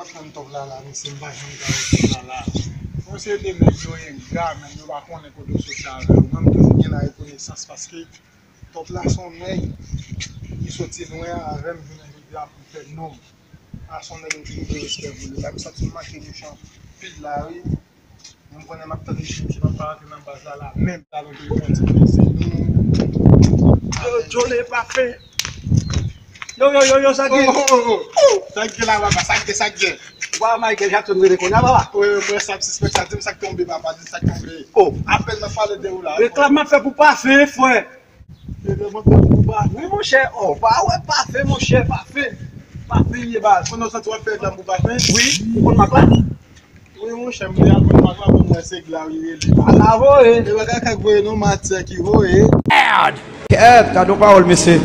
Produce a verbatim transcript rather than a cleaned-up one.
Fanm Top la la, mesye, m pa janm ka wè Top la la. Yon seri de nèg yo engra, men yo pa konnen kote yo soti avè yo. Mwen, m toujou gen larekonesans paske Top la se yon nèg ki soti lwen avè m jounen jodi a pou m fè non. A se yon nèg m toujou gen respè pou li. La, m santi m manke mechan pil la, wi. Men m konnen m ap tande misye, misye pa rantre nan baz la, la menm. Talon ki kontinye, se nou. Yo, Johnny pa fen. Yo, yo, yo, yo, sa gen? Oh, oh, oh, oh. Sa k gen la, papa? Sa k gen, sa k gen? Wa, Michael Jackson rele kounye a, papa. Wi, wi, mwen sa m sispèk sa. Di m sa k tonbe, papa, di m sa k tonbe. Oh. Apèn m ap pale de ou la. Reklam m ap fè pou Pafen, frè. Reklam m ap fè pou Pafen. Wi, monchè, oh, pa wè Pafen, monchè, Pafen. Pafen ye baz. Konnen w santi w ap fè reklam pou Pafen? Wi, ou konn mak la? Wi, monchè, m te al konn mak la, bon, mwen se Gla, wi, rele. Ala voye. E bagay kak voye, non, matyè ki voye. Kèt, gade yon pawòl, mesye.